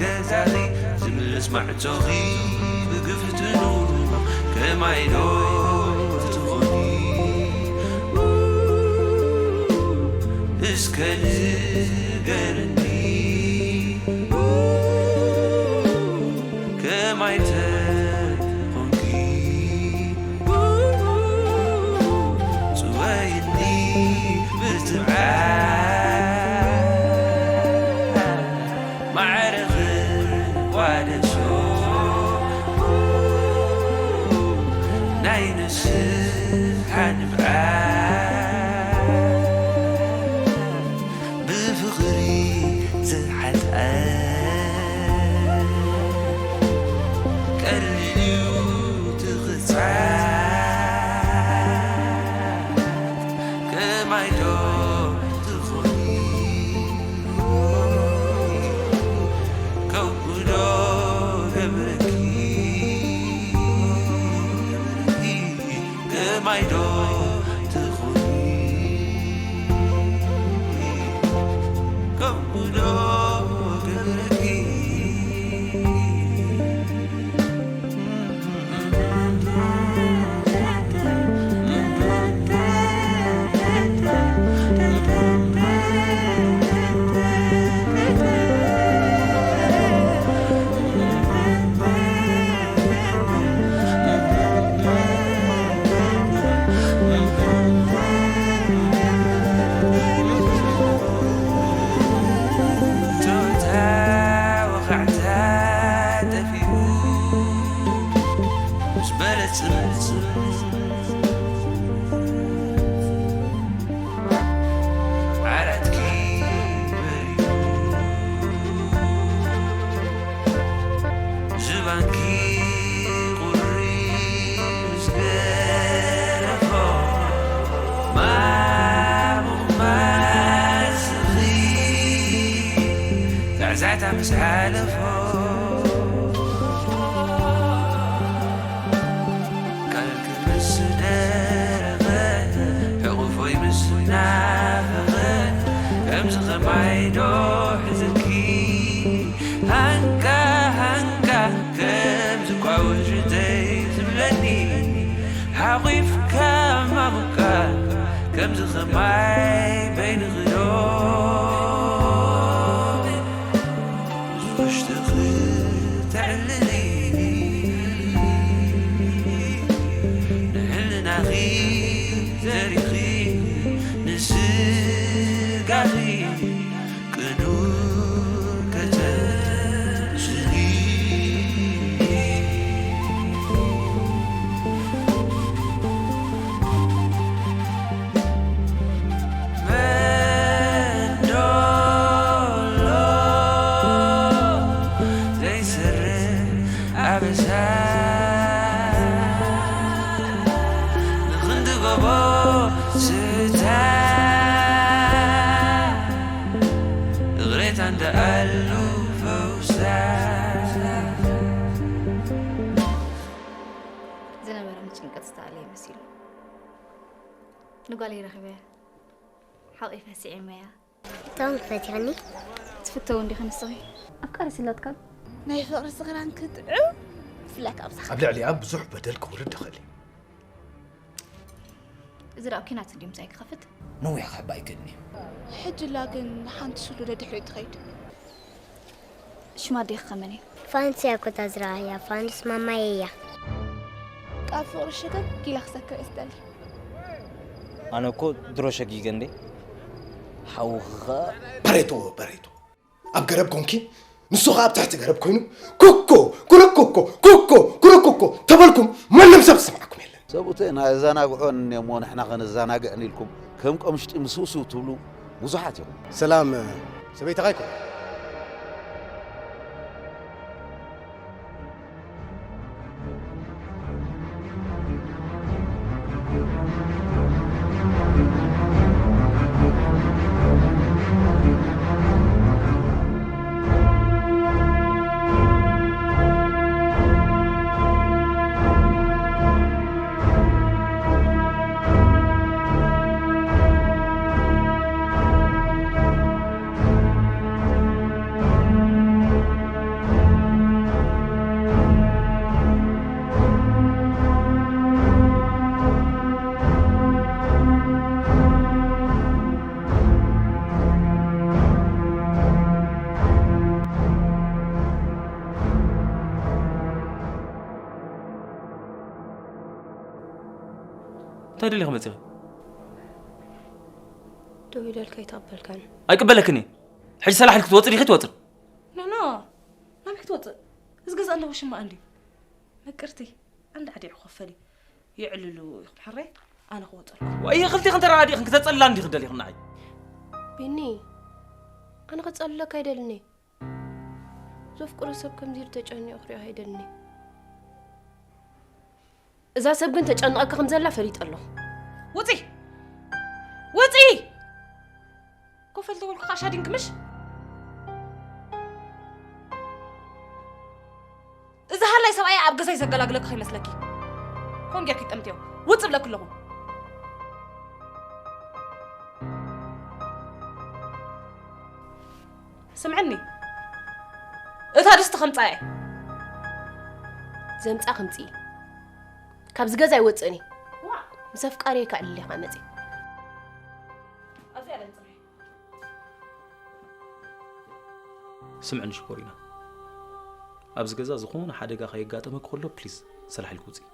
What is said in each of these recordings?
ገዛኺ ዝምልስ ማዕጾኺ ብግፍትኑ ከማይ ዶ ትኾኒ? እስከ ንገርኒ ከማይ ተኾንኪ? ጽወይኒ ብትብዓት ማዕረኺ ዋደሶ ናይ ንስሓ ንብዓት ብፍቕሪ ዝሓጥኣ ቀሊል እዩ ትቕጻ ከማይ ዶ ትኾኒ? ከምኡ ዶ ገብረኪ? ከማይ ዶ ትኾኒ? ከምኡ ዶ ገብረኪ? ጾታ ወኻዕታ ጠፊኡ ምስ በለጽ ዓራትኪ በሪሁ ዝባንኪ ቁሪ ምስ ገረፎ ማሙቕ ማስኺ ዛዕዛዕታ ምስ ሓለፎ ካልኪ ምስ ደረቐ ሕቑፎይ ምስ ናፈቐ ከምዚ ኸማይ ዶ ሕዝኪ ሃንካ ሃንካ ከምዚ ኳ ውሽተይ ዝብለኒ ሓቑፍካ ማሙካ ከምዚ ኸማይ በይንኺ ዶ ውሽጥኺ ተዕልሊ ንሕልናኺ ዘሪኺ ንስጋኺ ቅኑዕ ከተምስሊ መን ዶ ኣሎ ዘይሰርሕ ኣበሳ ንኽንዲ ጎቦ ስታ እግሬታ እንደ ኣሉ ፈውሳ ዝነበረኒ ጭንቀት ዝተኣለየ መሲሉ ንጓለይ ረኺበያ ሓቒፈ ስዒመያ። እቶም ፈቲሕኒ። ትፍተው እንዲኺ ንስኺ? ኣፍቃሪ ስላትካ ናይ ፍቕሪ ስኽራን ክትዕው ብፍላይ ካብ ሳኻ ኣብ ልዕሊኣ ብዙሕ በደል ክውርድ ይኽእል እዩ። እዚ ደኣ ኲናት እንድዩ ምሳይ ክኸፍት? ነዊሕ ክሕባ ኣይክእልን እዩ። ሕጂ ላ ግን ሓንቲ ስሉ ደድሕሪኡ ትኸይድ። ሽማ ኣዴኺ ከመን እዩ? ፋንስ እያ እኮ እታ ዝረኣያ። ፋንስ ማማየ እያ። ካብ ፍቕሪ ሸገግ ኢላ ክሰክር እየ ዝደሊ። ኣነ እኮ ድሮ ሸጊገ እንዴ ሓውኺ ኸኣ በሬቶ በሬቶ ኣብ ገረብ ኮንኪ ንሱ ኸኣ ኣብ ትሕቲ ገረብ ኮይኑ ኩኮ ኩርኩኮ ኩኮ ኩርኩኮ ተበልኩም ማንም ሰብ ዝሰምዓኩም የለን። ሰብኡት ናየዛናግዑ እኒኦሞ ንሕና ኸነዛናግዕ ኢልኩም ከም ቀምሽጢ ምስውስው ትብሉ ብዙሓት ኢኹም። ሰላም ሰበይትኻ ኣይኮነን። ደሊኹ መጺኺ? ደው ኢለልካ ኣይተቐበልካን። ኣይቅበለክን እየ። ሕጂ ሰላሕ ኢልኪ ትወጽእ ዲኺ ትወጽእ? ኖ፣ ኖ። ናበይ ክትወጽእ? እዚ ገዛ ኣለዎ ሽማ እንድዩ። ምቅርቲ፣ ኣንድ ዓዲዑ ክኸፈል እዩ። የዕልሉ ኢኹም ሕራይ፣ ኣነ ክወጸልኩም። ወይ ክልቲኽን ተረዳዲእኽን ክተጸልላ እንዲኺ ደሊኽን ንዓይ? ቢኒ፣ ኣነ ክጸልለካ ኣይደልን እየ። ዘፍቅሮ ሰብ ከምዚ ኢሉ ተጨኒቑ ክሪኦ ኣይደልን እየ። እዛ ሰብ ግን ተጨንቐካ ከም ዘላ ፈሊጠ ኣለኹ። ውጺ! ውጺ! ኮፈል ተበልኩ ኸዓ ሻዲንክ ምሽ? እዚ ሃላይ ሰብኣይ ኣብ ገዛይ ዘገላግለኪ ከይመስለኪ። ኮን ጌርኪ ጠምትዮ። ውጽ ብለኪ ኣለኹ። ስምዕኒ። እታ ድስቲ ከምጻ እየ። ዘምጻ ከምጺ። ካብዚ ገዛ ኣይወጽእን እየ። ዋ! ምስ ኣፍቃሪየ ከዕልል ኢኻ መጺ። ኣብዚኣ ለንጽ። ስምዕኒ ሽኮሪና፣ ኣብዚ ገዛ ዝኾነ ሓደጋ ከየጋጠመኪ ከሎ ፕሊዝ ሰላሕ ኢልኪ ውፅኢ።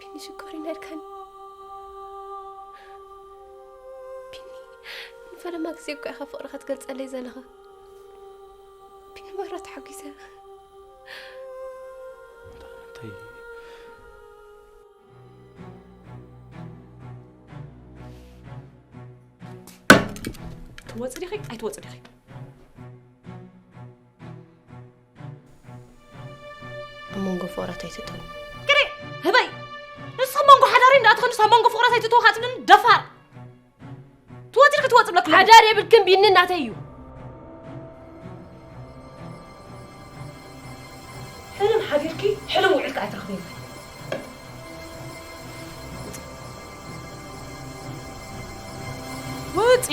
ቢኒ ሽኮሪና ኢልካኒ። ቢኒ፣ ንፈለማ ግዜ እኮ ኢኻ ፍቕርኻ ትገልጸለይ ዘለኻ። ቢኒ፣ ማራ ተሓጒሰ። እንታይ? ትወጽእ ዲኺ ኣይትወጽእ ዲኺ? ኣብ መንጎ ፍቕራት ኣይትእተው። ግሪ ህበይ! ንስኺ መንጎ ሓዳሪ እንዳእተኸ ንሱ ኣብ መንጎ ፍቕራት ኣይትእተው ካትብልኒ ደፋር! ትወጽእ ዲኺ ትወጽእ ብለክ ኣለኹ። ሓዳር የብልክን ቢኒ ናተይ እዩ። ሕልም ሓዲርኪ ሕልም ውዒልኪ ኣይትረኽብን። ውጺ።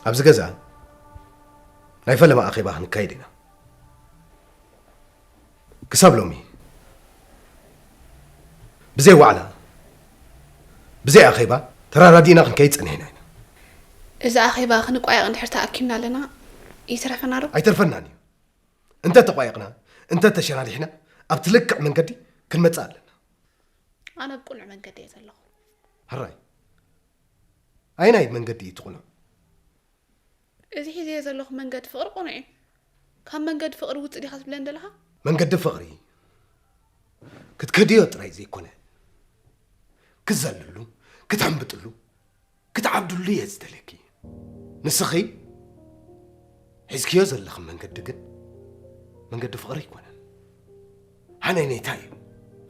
ኣብዚ ገዛ ናይ ፈለማ ኣኼባ ክንካይድ ኢና። ክሳብ ሎሚ ብዘይ ዋዕላ፣ ብዘይ ኣኼባ ተራዳዲእና ክንከይድ ጸኒሕና ኢና። እዚ ኣኼባ ክንቋየቕ እንድሕር ተኣኪብና ኣለና፣ ይትረፈና ዶ? ኣይተርፈናን እዩ። እንተ ተቋየቕና፣ እንተ ተሸራሪሕና፣ ኣብቲ ልክዕ መንገዲ ክንመጽእ ኣለና። ኣነ ኣብ ቅኑዕ መንገዲ እየ ዘለኹ። ሕራይ፣ ኣየናይ መንገዲ እዩ እቲ ቅኑዕ? እዚ ሒዘዮ ዘለኹ መንገዲ ፍቕሪ ቅኑዕ እዩ። ካብ መንገዲ ፍቕሪ ውጽእ ዲኻ ትብለኒ ዘለኻ? መንገዲ ፍቕሪ ክትከድዮ ጥራይ ዘይኮነ፣ ክትዘልሉ፣ ክትሕምብጥሉ፣ ክትዓብድሉ እየ ዝደልየኪ። ንስኺ ሒዝክዮ ዘለኺ መንገዲ ግን መንገዲ ፍቕሪ ኣይኮነን። ሃነይነይታ እዩ።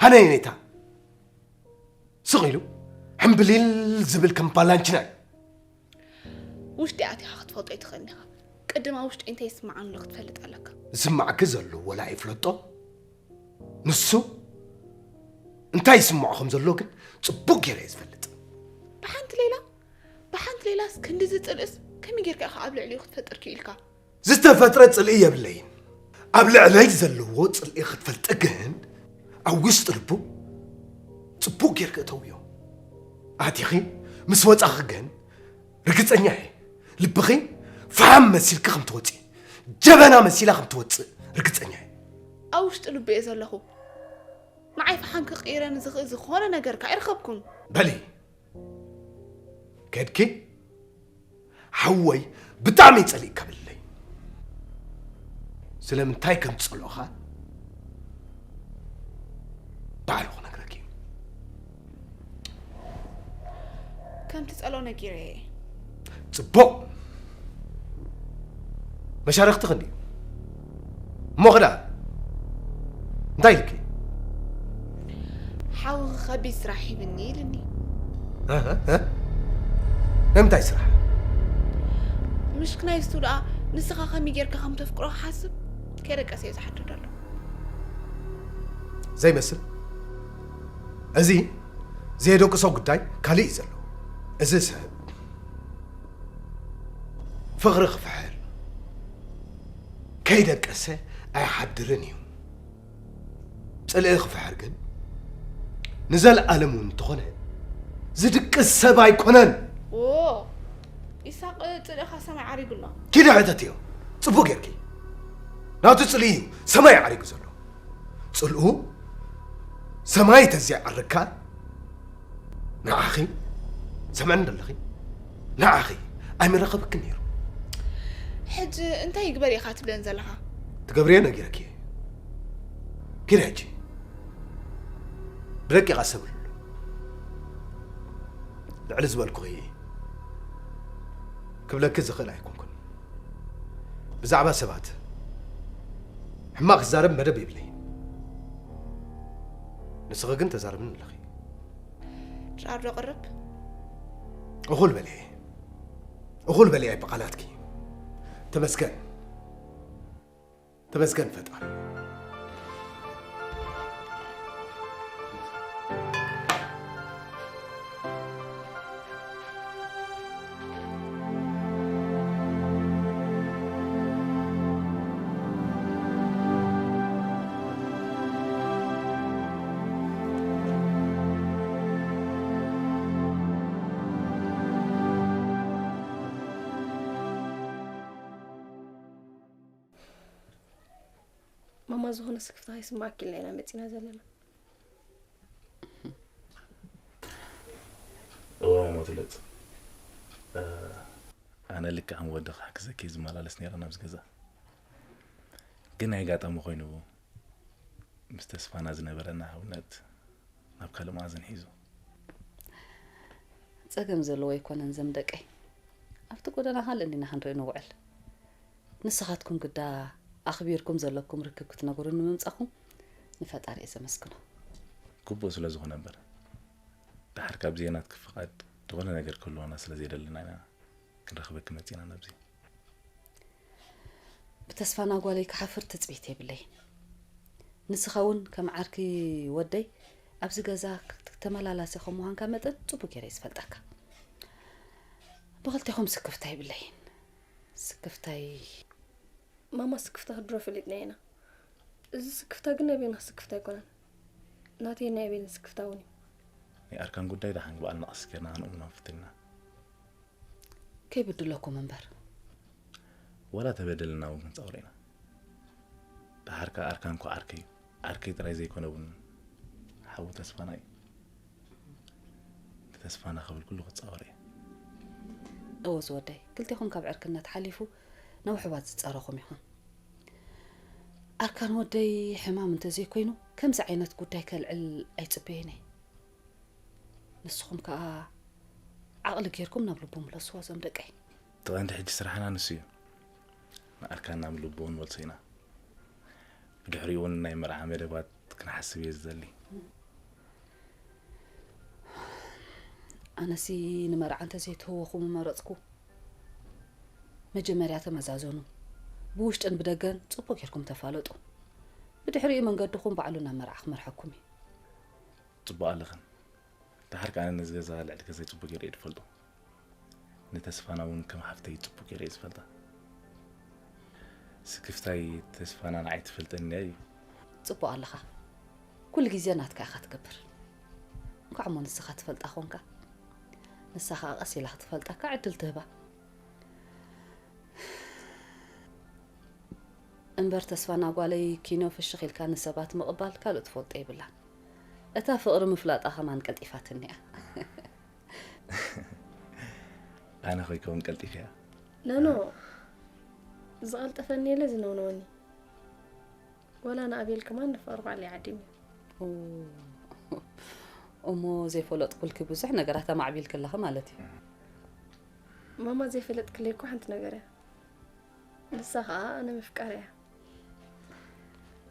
ሃነይነይታ። ስቕ ኢሉ ሕምብሊል ዝብል ከም ፓላንችና እዩ። ውሽጢ ኣቲኻ ክትፈልጦ ኣይትኽእልን ኢኻ። ቅድም ኣብ ውሽጢ እንታይ ይስምዓኒ ኣሎ ክትፈልጥ ኣለካ። ዝስማዓኪ ዘሎ ወላ ኣይፍለጦ፣ ንሱ እንታይ ይስምዖ ከም ዘሎ ግን ጽቡቕ ገይረ እየ ዝፈልጥ። ብሓንቲ ሌላ፣ ብሓንቲ ሌላስ ክንድዚ ጽልእስ ከመይ ጌርካ ኢኻ ኣብ ልዕሊኡ ክትፈጥር ክኢልካ? ዝተፈጥረ ጽልኢ የብለይን። ኣብ ልዕለይ ዘለዎ ጽልኢ ክትፈልጢ ግን ኣብ ውሽጢ ልቡ ጽቡቕ ጌርኪ እተውዮ። ኣቲኺ ምስ ወጻኺ ግን ርግጸኛ እየ። ልብኺ ፈሓም መሲልኪ ከም ትወጺ፣ ጀበና መሲላ ከም ትወጽእ ርግጸኛ እየ። ኣብ ውሽጢ ልቡ እየ ዘለኹ። ንዓይ ፈሓም ክቕይረኒ ዝኽእል ዝኾነ ነገር ከኣ ኣይረኸብኩን። በሊ፣ ከድኪ ሓወይ ብጣዕሚ ጸሊእካ ብለይ። ስለምንታይ ከም ዝጸልኦኻ ባዕሉ ክነግረኪ እዩ። ከም ትጸልኦ ነጊረዮ እየ። ጽቡቕ። መሻርኽቲ ክንድዩ። እሞ ኽዳ እንታይ ኢልኪ? ሓውኺ ከቢድ ስራሕ ሂብኒ ኢልኒ። እ፣ እ፣ እ? ናይ ምንታይ ስራሕ? ምሽ ክናይ ዝቱ ደኣ ንስኻ ከመይ ጌርካ ከም ተፍቅሮ ክሓስብ ከይደቀሰ እዩ ዝሓድር ዘሎ። ዘይመስል። እዚ ዘየደቅሶ ጉዳይ ካልእ እዩ ዘሎ። እዚ ሰብ ፍቕሪ ክፍሕር ከይደቀሰ ኣይሓድርን እዩ። ጽልኢ ክፍሕር ግን ንዘለኣለም እውን እንተኾነ ዝድቅስ ሰብ ኣይኮነን። ዎ ኢሳቅ ጽልእኻ ሰማይ ዓሪጉ ኣሎ። ኪዲ ሕተትዮ። ጽቡቅ ጌርኪ። ናቱ ጽልኢ እዩ ሰማይ ዓሪጉ ዘሎ። ጽልኡ ሰማይ ተዘይዓረግካ ንዓኺ ሰምዕኒ ደለኺ ንዓኺ ኣይምረኸብክን ነይሩ። ሕጂ እንታይ ይግበር ኢኻ ትብለን ዘለኻ? ትገብርዮ ነጊረኪ። ኪዲ ሕጂ ብደቂቕ ኣሰብሉ። ልዕሊ ዝበልኩኺ ክብለኪ ዝኽእል ኣይኮንኩን። ብዛዕባ ሰባት ሕማቕ ክዛረብ መደብ የብለይን። ንስኺ ግን ተዛረብኒ ኣለኺ። ድራር ዶ ቅርብ? እኹል በልየ። እኹል በልየ ብቓላትኪ። ተመስገን። ተመስገን ፈጣሪ። ማማ ዝኾነ ስክፍታ ከይስማዓኪ ኢልና ኢና መጺና ዘለና። እወ ማማ ትለጽ። ኣነ ልክዕ ከም ወድኻ ክዘኪ ዝመላለስ ነይረ ናብዚ ገዛ። ግን ኣጋጣሚ ኮይኑ ምስ ተስፋና ዝነበረና ሕውነት ናብ ካልእ መኣዝን ሒዙ። ጸገም ዘለዎ ኣይኮነን ዘምደቀይ። ኣብቲ ጎደና ካልእ እንዲና ክንርኢ ንውዕል። ንስኻትኩም ግዳ ኣኽቢርኩም ዘለኩም ርክብ ክትነግሩኒ ምምጻኹም ንፈጣሪ እየ ዘመስግኖ። ግቡእ ስለ ዝኾነ እምበር። ድሓር ካብ ዜናትኪ ፍቓድ ዝኾነ ነገር ክህልወና ስለ ዘይደለና ኢና ክንረኽበኪ መጺና ናብዚ። ብተስፋና ጓለይ ክሓፍር ትጽቢት የብለይን። ንስኻ እውን ከም ዓርኪ ወደይ ኣብዚ ገዛ ተመላላሲ ከም ምዃንካ መጠን ጽቡቅ ገይረ ዝፈልጠካ። ብኽልቴኹም ስክፍታ የብለይን። ስክፍታይ ማማ ስክፍታ ክድሮ ፈሊጥና ኢና። እዚ ስክፍታ ግን ናይ በይንኻ ስክፍታ ኣይኮነን። ናተይ ናይ በይን ስክፍታ እውን እዩ። ናይ ኣርካን ጉዳይ ደሓን ግበኣልና ቀስ ጌርና ክንእምኖ ንፍትን ኢና። ከይብድለኩም እምበር። ዋላ ተበደልና እውን ክንጻወሮ ኢና። ደሓር ከኣ ኣርካን እኮ ዓርከይ እዩ። ዓርከይ ጥራይ ዘይኮነ እውን ሓው ተስፋና እዩ። ንተስፋና ክብል ኩሉ ክጻወር እየ። እወ ዝወደይ፣ ክልቴኹም ካብ ዕርክነት ሓሊፉ ናብ ኣሕዋት ዝጸረኹም ኢኹም። ኣርካን ወደይ ሕማም እንተዘይኮይኑ ከምዚ ዓይነት ጉዳይ ከልዕል ኣይጽበየን እየ። ንስኹም ከኣ ዓቕሊ ጌርኩም ናብ ልቡ ምለስዎ እዞም ደቀይ። እቲ ቀንዲ ሕጂ ስራሕና ንሱ እዩ። ንኣርካን ናብ ልቡ ክንመልሶ ኢና። ብድሕሪኡ እውን ናይ መርዓ መደባት ክንሓስብ እየ ዝደሊ። ኣነሲ ንመርዓ እንተዘይትህወኹ ምመረጽኩ። መጀመርያ ተመዛዘኑ። ብውሽጥን ብደገን ጽቡቕ ጌርኩም ተፋለጡ። ብድሕሪኡ መንገድኹም ባዕሉ ናብ መርዓ ክመርሐኩም እዩ። ጽቡቕ ኣለኽን። ደሓር ከኣ ነዚ ገዛ ልዕሊ ገዛይ ጽቡቕ ገይረ እየ ዝፈልጦ። ንተስፋና እውን ከም ሓፍተይ ጽቡቕ ገይረ እየ ዝፈልጣ። ስክፍታይ ተስፋና ንዓይ ትፈልጠኒ እያ እዩ። ጽቡቕ ኣለኻ። ኩሉ ግዜ ናትካ ኢኻ ትገብር። እንኳዕ እሞ ንስኻ ትፈልጣ ኾንካ። ንሳ ኸኣ ቀስ ኢላ ክትፈልጠካ ዕድል ትህባ። እምበር ተስፋና ጓለይ ኪኖ ፍሽኽ ኢልካ ንሰባት ምቕባል ካልእ ትፈልጦ የብላን። እታ ፍቕሪ ምፍላጣ ኸማን ቀልጢፋትኒ እያ። ኣነ ኮይከውን ቀልጢፈ እያ። ኖኖ ዝቐልጠፈኒ የለ ዝነውነወኒ። ወላ ንኣቤል ከማን ንፍቕሪ ባዕለይ ዓዲመዮ። እሞ ዘይፈለጥኩልኪ ብዙሕ ነገራት ኣማዕቢልኪ ኣለኺ ማለት እዩ። ማማ ዘይፈለጥክለይ እኮ ሓንቲ ነገር እያ። ንሳ ኸኣ ኣነ ምፍቃር እያ።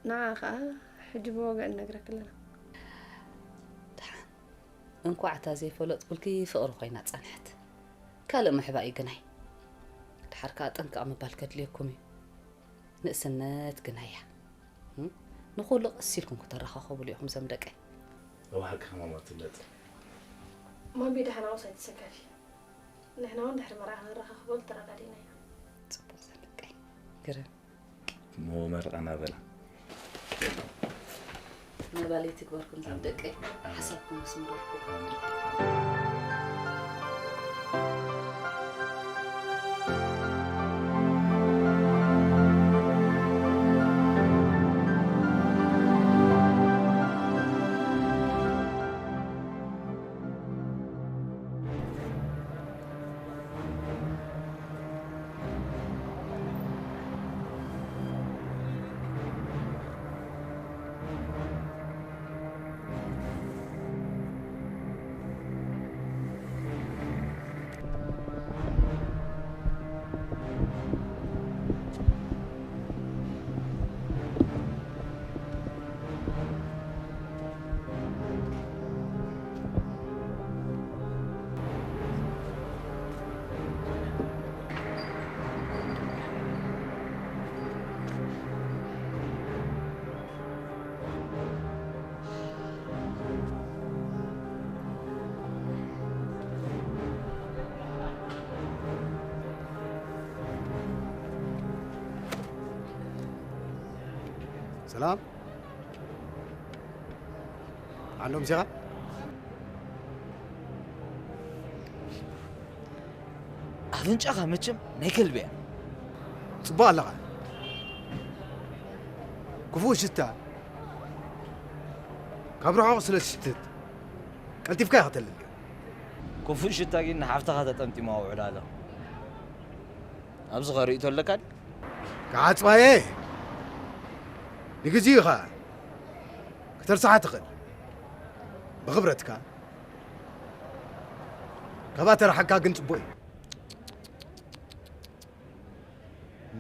ንዓ ኸኣ ሕጂ ብወገን ነግረኪ ኣለና። ደሓን እንኳዕ እታ ዘይፈለጥኩልኪ ፍቕሪ ኮይና ጸንሐት። ካልእ ምሕባእ እዩ ግናይ። ደሓር ከኣ ጥንቅቕ ምባል ከድልየኩም እዩ። ንእስነት ግናይ እያ። እም? ንኹሉ ቀስ ኢልኩም ክትረኻኸብሉ ኢኹም ዘም ደቀይ። እወ ሓቅኺ ማማ ትብለጥ። ማሚ ደሓን ኣውስ ኣይትሰከፊ። ንሕና እውን ድሕሪ መርዓ ክንረኻኸበሉ ተረዳዲእና ኢና። ጽቡቕ ዘም ደቀይ። ግርም። እሞ መርቓና በላ። ምዕባለ ይትግበርኩም ዞም ደቀይ። ሓሳብኩም ኣስምረልኩም። ሰላም። ዓንዶም ዜኻ? ኣፍንጫኻ መቸም ናይ ከልቢ እያ። ጽቡቕ ኣለኻ። ክፉእ ሽታ ካብ ርሑቕ ስለ ትሽትት ቀልጢፍካ ኢኻ ተለልዮ። ክፉእ ሽታ ግን ንሓፍትኻ ተጠምጢሙ ኣውዕሎ ኣሎ። ኣብዚ ኸ ርእይቶ ኣለካ ድዩ? ክዓጽዋ እየ። ንግዜኡ ኢኻ ከተርሳሓ ትኽእል። ብኽብረትካ ካብኣ ተረሓካ ግን ጽቡቕ እዩ።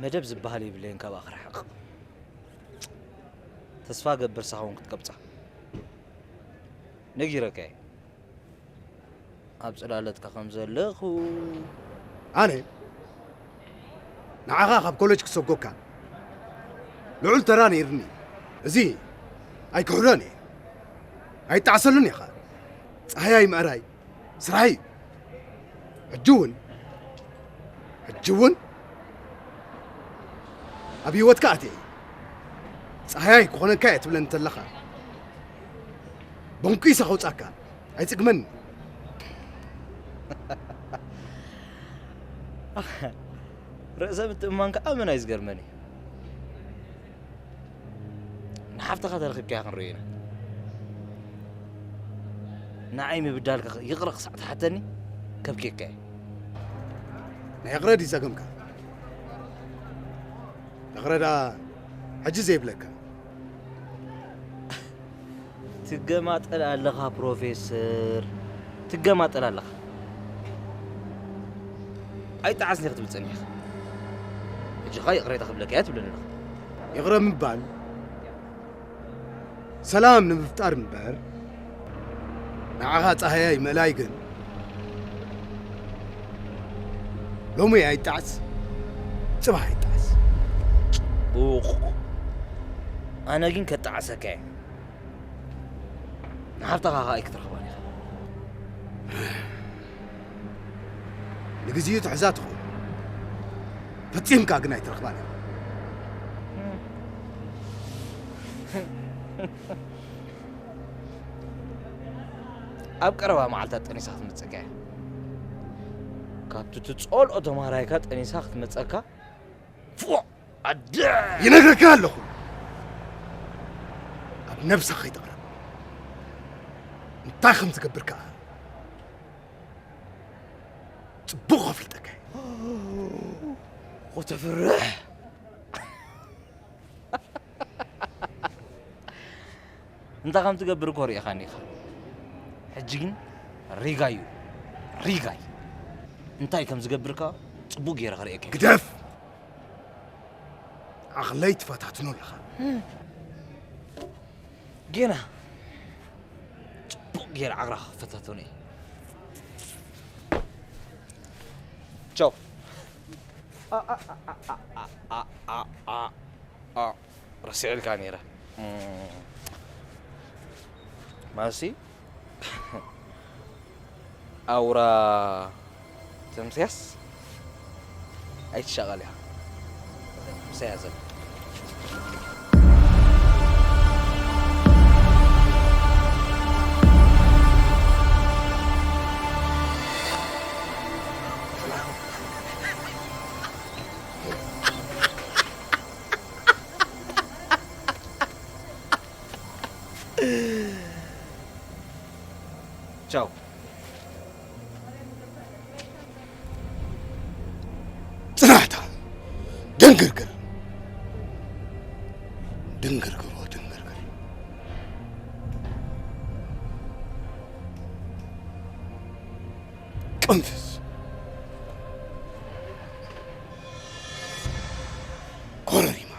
መደብ ዝበሃል የብለይን ካብኣ ክርሕቕ። ተስፋ ገብር ሳሆን ክትቀብጻ ነጊረካ እየ። ኣብ ጽላለትካ ከም ዘለኹ። ኣነ ንዓኻ ካብ ኮሌጅ ክሰጎካ ልዑል ተራ ነይርኒ። እዚ ኣይክሕዶን እየ። ኣይጠዓሰሉን ኢኻ። ጻህያይ ምዕራይ ስራሐይ እዩ። ሕጂ እውን፣ ሕጂ እውን ኣብ ህይወትካ ኣትየ እየ። ጻህያይ ክኾነካ እየ ትብለኒ እንተለኻ፣ በንኩይሰ ከውጻካ ኣይጽግመኒ። ርእሰ ምትእምማንካ ኣመና እዩ ዝገርመኒ። ንሓፍትኻ ተረኺብካያ ክንርእዮ ኢና። ንዓይ ምብዳልካ ይቕረ ክሳዕ ትሓተኒ ከብኬካ እየ። ናይ ይቕረ ድዩ ጸገምካ? ይቕረ ደኣ ሕጂ ዘይብለካ። ትገማጠል ኣለኻ ፕሮፌሰር፣ ትገማጠል ኣለኻ። ኣይጠዓስኒ ክትብል ጸኒሕካ። ሕጂ ኸኣ ይቕሬታ ክብለካ እየ ትብለኒ ኣለኻ። ይቕረ ምባል ሰላም ንምፍጣር እምበር፣ ንዓኻ ጻህያይ ምእላይ ግን ሎሚ ኣይጣዕስ፣ ጽባሕ ኣይጣዕስ። ጽቡቕ። ኣነ ግን ከጣዕሰካ እየ። ንሓፍትኻ ኸኣ ኣይክትረኽባን ኢኻ። ንግዜኡ ትሕዛ ትኸውን። ፈጺምካ ግን ኣይትረኽባን ኢኻ። ኣብ ቀረባ መዓልታት ጠኒሳ ክትመጸካ እያ። ካብቲ ትጸልኦ ተማሃራይካ ጠኒሳ ክትመጸካ። ፎእ! ኣደ! ይነግረካ ኣለኹ። ኣብ ነብስኻ ከይተቕረብ። እንታይ ከም ትገብር ከኣ ጽቡቕ ከፍልጠካ እየ። እኾ ተፍርሕ። እንታይ ከም ትገብር እኮ ርኢኻኒ ኢኻ። ሕጂ ግን ሪጋይ እዩ። ሪጋይ። እንታይ ከም ዝገብር ከኣ ጽቡቕ ገይረ ከርእየካ እየ። ግደፍ! ዓቕለይ ትፈታትኖ ኣለኻ። ጌና ጽቡቕ ገይረ ዓቕልኻ ክፈታተኖ እየ። ቻው። ረሲዕልካ ነይረ። ማሲ ኣውራ ተምስያስ ኣይትሻቐል ኢኻ። ምሳይ ኣዘል። ቻው። ጽናሕታ ድንግርግር፣ ድንግርግሮ ድንግርግር፣ ቅንፍዝ፣ ኮረሪማ።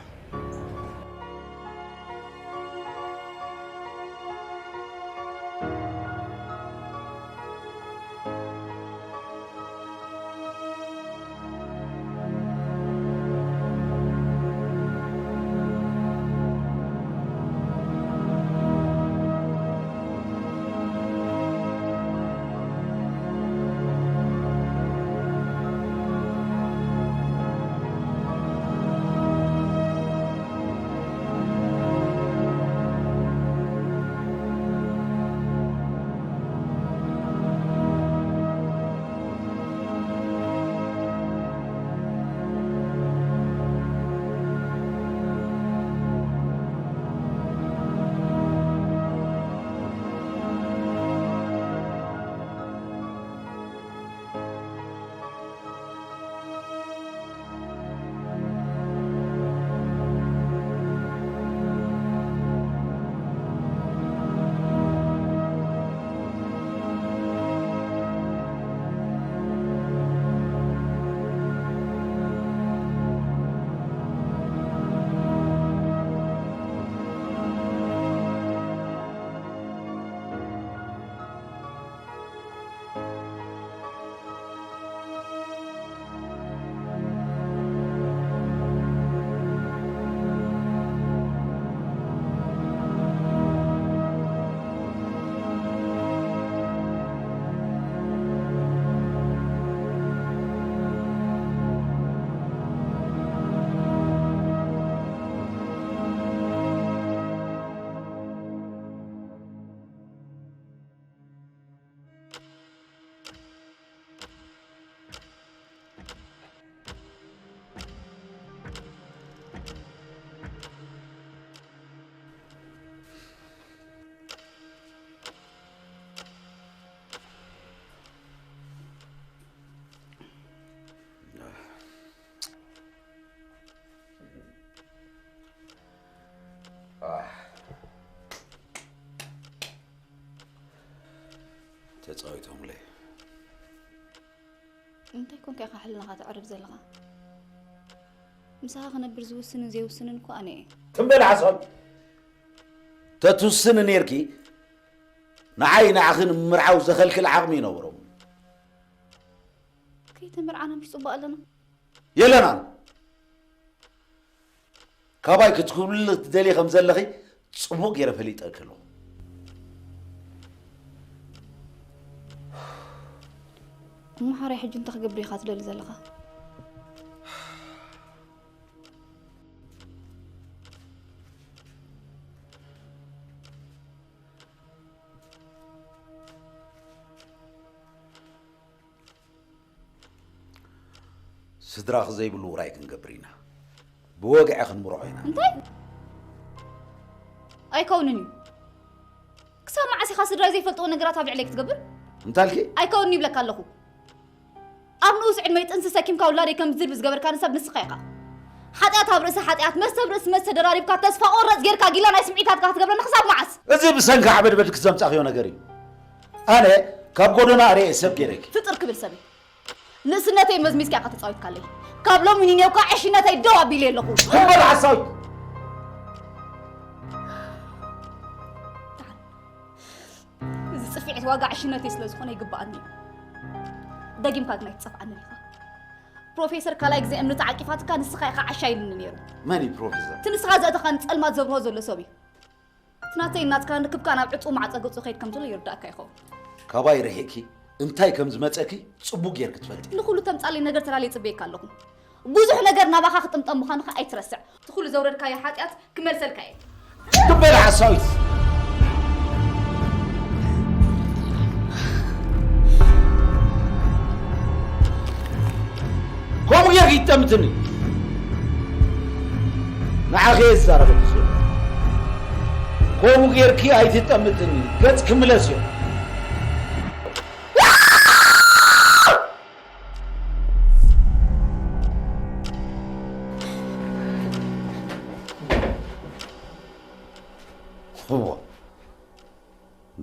ተጻዊቶምለይ። እንታይ ኮንካ ኢኻ ሕልናኻ ተዕርብ ዘለኻ? ምሳኻ ክነብር ዝውስንን ዘይውስንን እኮ ኣነ እየ። ትም በል ሓሳብ። ተትውስኒ ነይርኪ፣ ንዓይ ንዓኺ ንምርዓው ዘኸልክል ዓቕሚ ይነበሮም። ከይተመርዓና ምሽ ጽቡቕ ኣለና። የለናን። ካባይ ክትክብልሊ ትደልዪ ከም ዘለኺ ጽቡቕ ገይረ ፈሊጠኪ ኣለኹ። እሞ ሓራይ ሕጂ እንታይ ክገብር ኢኻ ትደሊ ዘለኻ? ስድራኺ ዘይብሉ ውራይ ክንገብር ኢና። ብወግዒ ክንምርዖ ኢና። እንታይ? ኣይከውንን እዩ። ክሳብ መዓስ ኢኻ ስድራይ ዘይፈልጥዎ ነገራት ኣብ ልዕለይ ክትገብር? እንታይ ኢልኪ? ኣይከውንን ይብለካ ኣለኹ። ኣብ ንኡስ ዕድመይ ጥንሲ ሰኪምካ ውላደይ ከም ዝድርቢ ዝገበርካኒ ሰብ ንስኻ ኢኻ። ሓጢኣት ኣብ ርእሲ ሓጢኣት፣ መስተ ኣብ ርእሲ መስተ ደራሪብካ ተስፋ ቆረጽ ጌርካ ጊላ ናይ ስምዒታትካ ክትገብረኒ ክሳብ መዓስ? እዚ ብሰንኪ ዓበድበድ ክዘምጻኽዮ ነገር እዩ። ኣነ ካብ ጎደና ኣርየ ሰብ ጌረኪ። ፍጥር ክብል ሰብ እዩ። ንእስነተይ መዝሚዝካ ኢኻ ተጻዊትካለይ። ካብ ሎሚ ንኔውካ ዕሽነተይ ደው ኣቢለ ኣለኹ። ትም በል ሓሳዊት! እዚ ጽፍዒት ዋጋ ዕሽነተይ ስለ ዝኾነ ይግብኣኒ እዩ። ደጊምካ ግን ኣይትጸፍዓንን ኢኻ። ፕሮፌሰር ካልኣይ ግዜ እምኒ ተዓቂፋትካ ንስኻ ኢኻ ዓሻ ኢሉኒ ነይሩ። መን እዩ ፕሮፌሰር? እቲ ንስኻ ዘእተኻኒ ጸልማት ዘብርሆ ዘሎ ሰብ እዩ። እቲ ናተይን ናትካን ርክብካ ናብ ዕጹው ማዕጸ ገጹ ከይድ ከም ዘሎ ይርዳእካ ይኸውን። ካባይ ርሒቕኪ እንታይ ከም ዝመጸኪ ጽቡቕ ጌርኪ ትፈልጢ። ንኹሉ ተምጻለይ ነገር ተላልየ ጽበየካ ኣለኹ። ብዙሕ ነገር ናባኻ ክጥምጠም ምዃንኻ ኣይትረስዕ። እቲ ኩሉ ዘውረድካዮ ሓጢኣት ክመልሰልካ እየ። ትበል ሓሳዊት። ከምኡ ጌርኪ ይጠምትኒ። ንዓኺ እየ ዝዛረበኪ ዘሎ። ከምኡ ጌርኪ ኣይትጠምትኒ። ገጽ ክምለስ እዮ።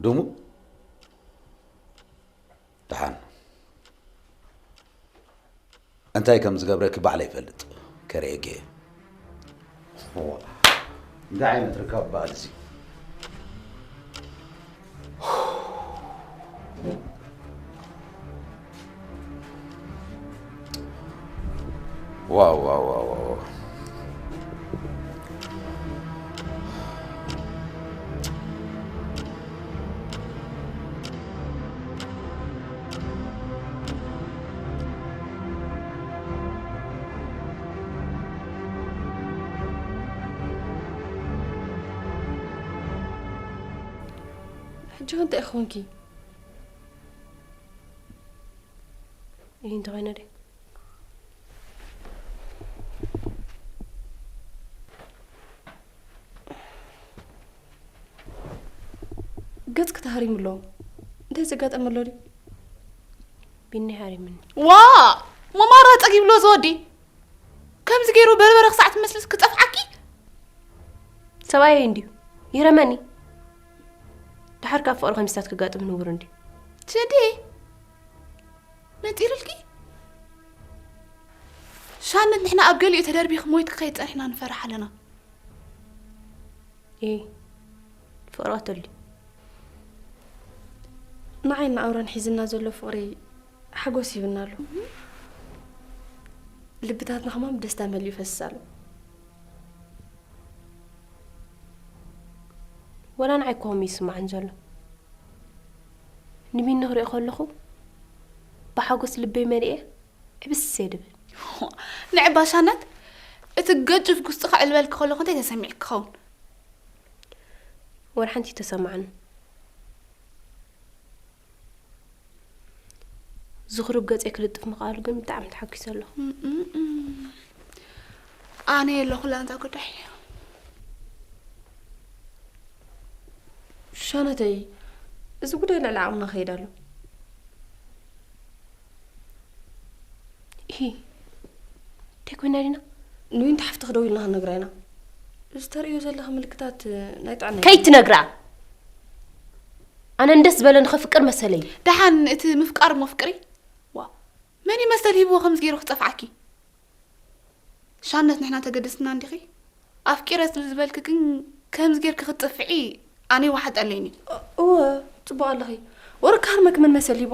ድሙ፣ ደሓን። እንታይ ከም ዝገብረኪ ባዕለይ ይፈልጥ። ከርእየኪ እየ። እዋ፣ እንታይ ዓይነት ርካብ በዓል እዚ? ዋው፣ ዋው፣ ዋው፣ ዋው። ሕጂ ከ እንታይ ኮንኪ? ይህ እንተኾይነ ደ? ገጽ ክተሃሪሙ ኣሎ። እንታይ ዘጋጠመ ኣሎ ድዩ? ቢኒ ሃሪምኒ። ዋ! መማራ ጸግ ይብሎ ዝወዲ። ከምዚ ገይሩ በርበረ ክሳዕ ትመስልስ ክጠፍዓኪ? ሰብኣየይ እንድዩ። ይረመኒ። ድሓር ካብ ፍቕሪ ከሚስታት ክጋጥም ንቡር እንድዩ። ትሸዲ? ነጢርልኪ? ሻነት ንሕና ኣብ ገሊኡ ተደርቢኺ ሞይትኪ ከይትጸንሕና ንፈርሕ ኣለና። ኤ፣ ፍቕሪ ቀተል ድዩ? ንዓይን ንኣውራን ሒዝና ዘሎ ፍቕሪ ሓጎስ ይህብና ኣሎ። ልብታትና ከማን ብደስታ መሊኡ ይፈስስ ኣሎ። ወላ ንዓይ እኮ ከምኡ ይስምዓኒ ዘሎ። ንቢኒ ክሪኦ ከለኹ ብሓጎስ ልበይ መሊኤ ዕብስ እየ ድብል። ንዕባሻነት እቲ ገጭፍ ጉስጥኻ ዕልበል ክኸለኹ እንታይ ተሰሚዕክ ክኸውን? ወላ ሓንቲ ተሰማዕኒ። ዝኽሪ ገጸይ ክልጥፍ ምኽኣሉ ግን ብጣዕሚ ተሓጒሰ ኣለኹ። ኣነ የለኹ ላንታ ጉዳይ። ሻነተይ፣ እዚ ጉዳይ ልዕሊ ዓቕምና ከይድ ኣሎ። ሂ፣ እንታይ ኮይና ዲና? ንዊንቲ ሓፍትኺ ደው ኢልና ክንነግራ ኢና። እዚ ተርእዮ ዘለኺ ምልክታት ናይ ጥዕና እዩ። ከይትነግራ። ኣነ እንደስ ዝበለኒ ከፍቅር መሰለይ። ደሓን እቲ ምፍቃር እሞ ፍቅሪ? ዋ፣ መን እዩ መሰል ሂብዎ ከምዚ ገይሩ ክጠፍዓኪ? ሻነት ንሕና ተገደስትና እንዲኺ? ኣፍቂረ ስለ ዝበልኪ ግን ከምዚ ጌርኪ ክትጥፍዒ ኣነ ይወሓጠለይን እዩ። እወ፣ ጽቡቕ ኣለኺ። ወረ ክሃርመኪ መን መሰል ሂቦ?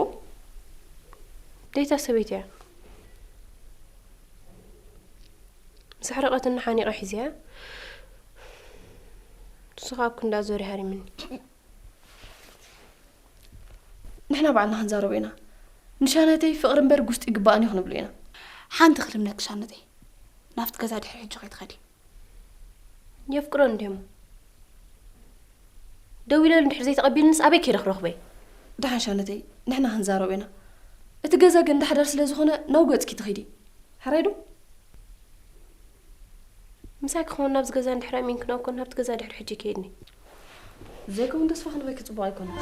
ደይታ ሰበይቲ እያ። ምስ ኣሕረቐትኒ ሓኒቐ ሒዘያ። ንሱ ኸኣ ኣብ ክንዳ ዞሪ ሃሪምኒ። ንሕና ባዕልና ክንዛረቦ ኢና። ንሻነተይ ፍቕሪ እምበር ጉስጢ ይግባኣኒ እዩ ክንብሎ ኢና። ሓንቲ ክልምነኪ ሻነተይ፣ ናብቲ ገዛ ድሕሪ ሕጂ ከይትኸዲ። የፍቅሮ እንድየሞ። ደው ኢለሉ እንድሕር ዘይተቐቢልንስ ኣበይ ከይደ ክረኽቦ እየ? ደሓን ሻነተይ፣ ንሕና ክንዛረቦ ኢና። እቲ ገዛ ገንዳ ሓዳር ስለ ዝኾነ ናብ ገጽኪ ትኸዲ። ሕራይ ዶ? ምሳይ ክኸውን ናብዚ ገዛ እንድሕር ኣሚንክና እኮ ናብቲ ገዛ ድሕሪ ሕጂ ከይድኒ። ዘይከውን ተስፋ ክንበኪ ጽቡቕ ኣይኮነን።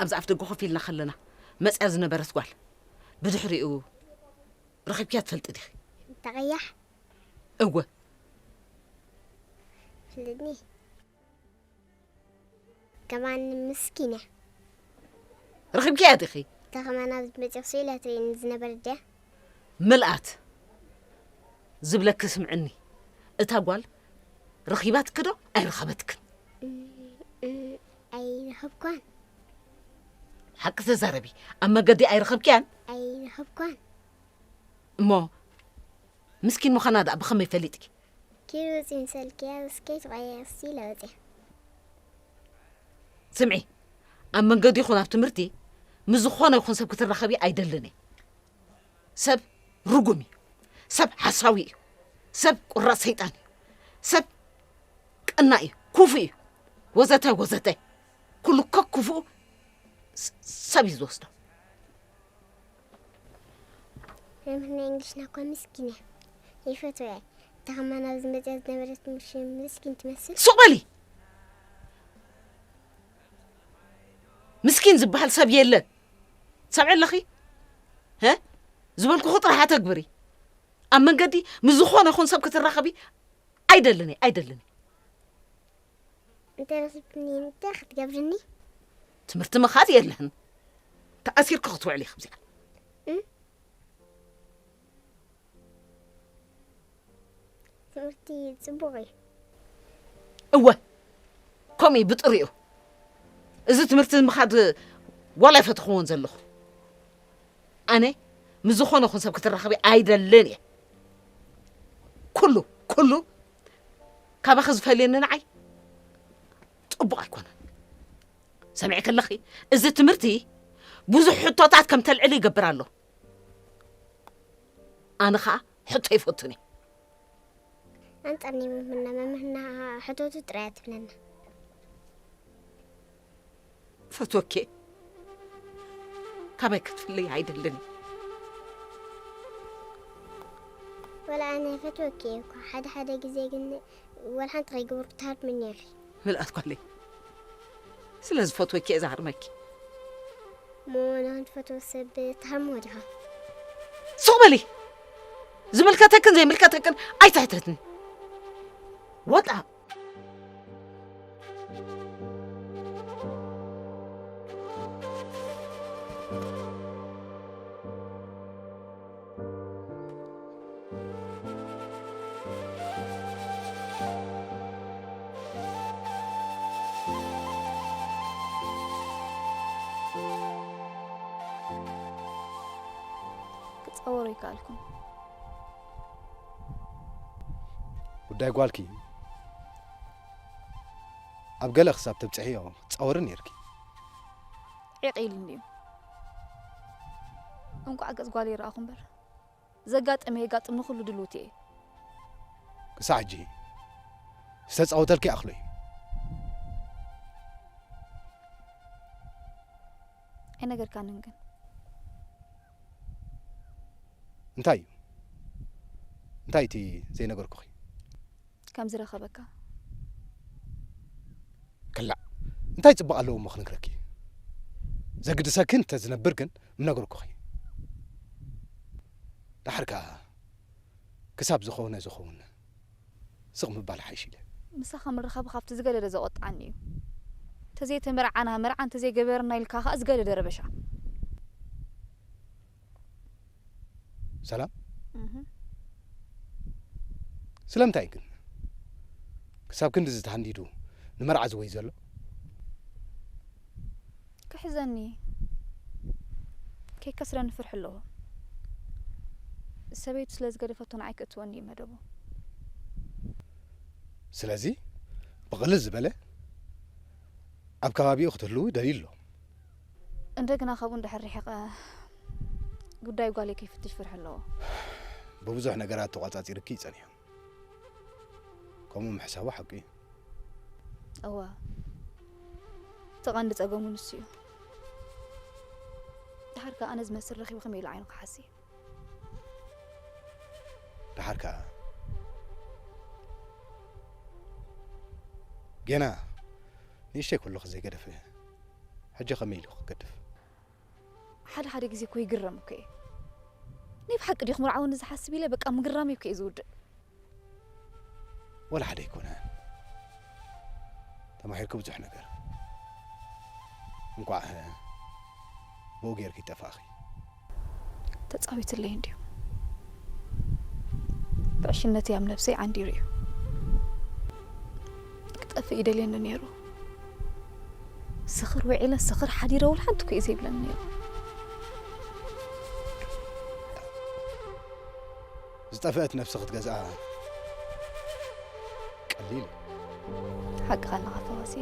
ኣብዚ ኣፍ ደገ ኮፍ ኢልና ከለና መጽያ ዝነበረት ጓል፣ ብድሕሪኡ ረኺብክያ ትፈልጢ ዲኺ? እታ ቀያሕ? እወ። ፍልጥኒ። ከማን ምስኪን እያ። ረኺብክያ ዲኺ? እታ ከማን ኣብዚ መጽያ ስኢላ ትርእየኒ ዝነበረት ድያ? ምልኣት ዝብለኪ ስምዕኒ። እታ ጓል ረኺባትኪ ዶ ኣይረኸበትክን? እም፣ እም፣ ኣይረኸብኳን። ሓቂ ተዛረቢ። ኣብ መገዲ ኣይረኸብክያን? ኣይረኸብኳን። እሞ ምስኪን ምዃና ደኣ ብኸመይ ፈሊጥኪ? ኪዱ ውፅእ ምሰልክያ እስከይ ትቐየስ ኢለ ወፅያ። ስምዒ፣ ኣብ መንገዲ ይኹን ኣብ ትምህርቲ ምስ ዝኾነ ይኹን ሰብ ክትራኸቢ ኣይደልን እየ። ሰብ ርጉም እዩ። ሰብ ሓሳዊ እዩ። ሰብ ቁራፅ ሰይጣን እዩ። ሰብ ቀናእ እዩ። ክፉእ እዩ። ወዘተ ወዘተ። ኩሉ ኮክ ክፉእ ስ-፣ ሰብ እዩ ዝወስዶ። መምህር ናይ እንግሊሽና እኳ ምስኪን እያ። ይፈትዋ እያ። እታ ከማን ኣብዚ መፅያ ዝነበረት ምሽ-፣ ምስኪን ትመስል። ሱቕ በሊ! ምስኪን ዝበሃል ሰብ የለን። ሰምዒ ኣለኺ? ሀ? ዝበልኩኺ ጥራሕ ኣተግብሪ። ኣብ መንገዲ ምስ ዝኾነ ይኹን ሰብ ክትራኸቢ ኣይደልን እየ፣ ኣይደልን እየ። እንተ ረኺብክኒ እንታይ ክትገብርኒ? ትምህርቲ ምኻድ የለህን። ተኣሲርኪ ክትውዕሊ ኢኺ ኣብዚኣ። እም? ትምህርቲ ጽቡቕ እዩ። እወ፣ ከምኡ እዩ ብጥሪኡ። እዚ ትምህርቲ ምኻድ ዋላ ኣይፈተኽዎን ዘለኹ። ኣነ ምስ ዝኾነ ይኹን ሰብ ክትራኸቢ ኣይደልን እየ። ኩሉ፣ ኩሉ ካባኺ ዝፈልየኒ ንዓይ ጽቡቕ ኣይኮነን። ሰሚዕኪ ኣለኺ? እዚ ትምህርቲ ብዙሕ ሕቶታት ከም ተልዕሊ ይገብር ኣሎ። ኣነ ኸኣ ሕቶ ይፈቱን እየ። ኣንጻር ናይ መምህርና፣ መምህርና ሕቶቱ ጥራይ እያ ትብለና። ፈትወኪ። ካባይ ክትፍለይ ኣይደልን። ወላ ኣነ ፈትወኪ እየ እኳ፣ ሓደ ሓደ ግዜ ግን ወላ ሓንቲ ከይገበርኩ ትሃርምኒ ኢኺ። ምልኣት ጓለይ፣ ስለ ዝፈትወኪ እየ ዝሃርመኪ። እሞ ንኽንትፈትዎ ሰብ ትሃርምዎ ዲኻ? ሱቕ በሊ! ዝምልከተክን ዘይምልከተክን ኣይትሕተትኒ። ወጣ! ክጻወሮ ኣይከኣልኩን። ጉዳይ ጓልኪ ኣብ ገለ ክሳብ ተብጽሕዮ ትጻወሪ ነይርኪ። ዒቕ ኢሉ እንድዩ። እንቋዕ ገጽ ጓለይ ረኣኹ እምበር፣ ዘጋጥም የጋጥም ንኹሉ ድልውቲ እየ። ክሳዕ ሕጂ ዝተጻወተልኪ ይኣኽሎ እዩ። ኣይነገርካንን ግን። እንታይ እዩ? እንታይ እቲ ዘይነገርኩኺ? ከም ዝረኸበካ። ክላእ፣ እንታይ ጽቡቕ ኣለዎ እሞ ክነግረኪ? ዘግድሰኪ እንተ ዝነብር ግን ምነገርኩኺ። ደሓር ከኣ ክሳብ ዝኾነ ዝኸውን ስቕ ምባል ሓይሽ ኢለ። ምሳኻ ምርኻብ ካብቲ ዝገደደ ዘቖጥዓኒ እዩ። እንተዘይተመርዓና መርዓ እንተዘይገበርና ኢልካ ኸኣ ዝገደደ ረበሻ። ሰላም? እህ። ስለምንታይ ግን ክሳብ ክንድዚ ተሃንዲዱ ንመርዓ ዝወይ ዘሎ? ክሕዘኒ፣ ከይከስረኒ ፍርሒ ኣለዎ። ሰበይቱ ስለ ዝገደፈቶ ንዓይ ክእትወኒ እዩ መደቡ። ስለዚ ብቕልል ዝበለ ኣብ ከባቢኡ ክትህልዉ ደልዩ ኣሎ። እንደገና ካብኡ እንድሕር ርሒቐ ጉዳይ ጓለይ ከይፍትሽ ፍርሒ ኣለዎ። ብብዙሕ ነገራት ተቋጻጺርኪ እዩ ጸኒሑ። ከምኡ ምሕሳቡ ሓቂ እዩ። እወ፣ እቲ ቀንዲ ጸገሙ ንሱ እዩ። ደሓር ከኣ ኣነ ዝመስል ረኺቡ ከመይ ኢሉ ዓይኑ ክሓሲ? ደሓር ከኣ ጌና ንእሽተይ ከለኹ ዘይገደፈ ሕጂ ከመይ ኢሉ ክገድፍ? ሓደ ሓደ ግዜ እኮ ይግረም እኮ እየ። ናይ ብሓቂ ድዩ ክምርዓወኒ ዝሓስብ ኢለ በቃ ምግራመይ እኮ እየ ዝውድእ። ወላ ሓደ ኣይኮነን። ተማሂርኪ ብዙሕ ነገር። እንኳዕ ብኡ ጌርኪ ይጠፋእኺ። ተጻዊትለይ እንድዩ። ብዕሽነተይ ኣብ ነብሰይ ዓንዲሩ እዩ። ክጠፍእ ይደልየኒ ነይሩ። ስኽር ውዒለ ስኽር ሓዲረ ውላ ሓንቲ እኮ እዩ ዘይብለኒ ነይሩ። ዝጠፍአት ነብሲ ክትገዝኣ ቀሊል እዩ። ሓቅኻ ኣለኻ ፈዋሲ።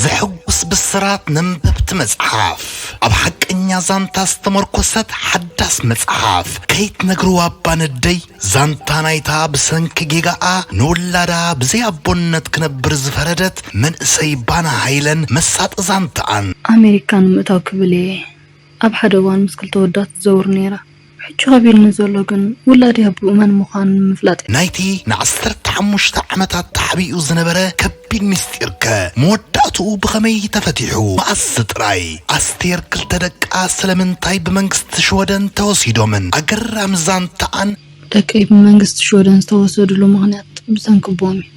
ዘሕጉስ ብስራት ነንበብቲ መጽሓፍ። ኣብ ሓቀኛ ዛንታ ዝተመርኮሰት ሓዳስ መጽሓፍ። ከይትነግርዋ እባ ነደይ፣ ዛንታ ናይታ ብሰንኪ ጌጋኣ ንውላዳ ብዘይ ኣቦነት ክነብር ዝፈረደት መንእሰይ ባና ሃይለን መሳጢ ዛንታኣን። ኣሜሪካ ንምእታው ክብል እየ ኣብ ሓደ እዋን ምስ ክልተ ወዳት ትዘውር ነይራ። ሕጂ ከቢድኒ ዘሎ ግን ውላደይ ኣቦኡ መን ምዃኑ ንምፍላጥ እዩ። ናይቲ ንዓሰርተ ሓሙሽተ ዓመታት ተሓቢኡ ዝነበረ ከቢድ ምስጢርከ መወዳእትኡ ብኸመይ ተፈቲሑ? መኣስ ጥራይ? ኣስቴር ክልተ ደቃ ስለምንታይ ብመንግስቲ ሽወደን ተወሲዶምን? ኣገራሚ ዛንታኣን ደቀይ ብመንግስቲ ሽወደን ዝተወሰድሉ ምኽንያት ብሰንኪ ቦም እዩ።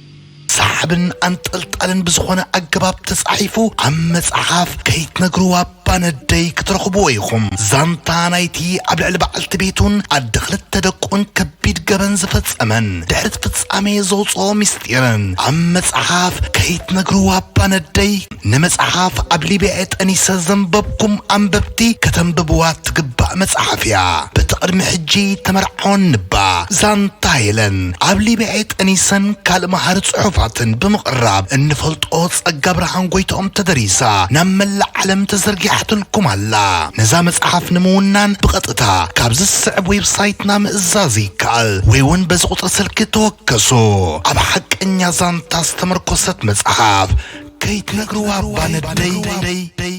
ሰሓብን ኣንጠልጣልን ብዝኾነ ኣገባብ ተጻሒፉ ኣብ መጽሓፍ ከይትነግርዋ ባነደይ ክትረኽብዎ ኢኹም። ዛንታ ናይቲ ኣብ ልዕሊ በዓልቲ ቤቱን ኣደ ክልተ ደቁን ከቢድ ገበን ዝፈጸመን ድሕሪ እቲ ፍጻሜ ዘውፅኦ ምስጢርን ኣብ መጽሓፍ ከይትነግርዋ ባነደይ። ንመጽሓፍ ኣብ ሊብያ ጠኒሰ ዘንበብኩም ኣንበብቲ ከተንብብዋ ትግባእ መጽሓፍ እያ። በቲ ቅድሚ ሕጂ ተመርዓወን ንባ ዛንታ ሄለን ኣብ ሊብያ ጠኒሰን ካልእ መሃሪ ጽሑፋትን ብምቕራብ እንፈልጦ ጸጋ ብርሃን ጎይትኦም ተደሪሳ ናብ መላእ ዓለም ተዘርጊሓትልኩም ኣላ። ነዛ መጽሓፍ ንምውናን ብቐጥታ ካብዚ ዝስዕብ ዌብሳይትና ምእዛዝ ይከኣል ወይ እውን በዚ ቁጽሪ ስልኪ ተወከሱ። ኣብ ሓቀኛ ዛንታ ዝተመርኮሰት መጽሓፍ ከይትነግርዋ ባነደይ።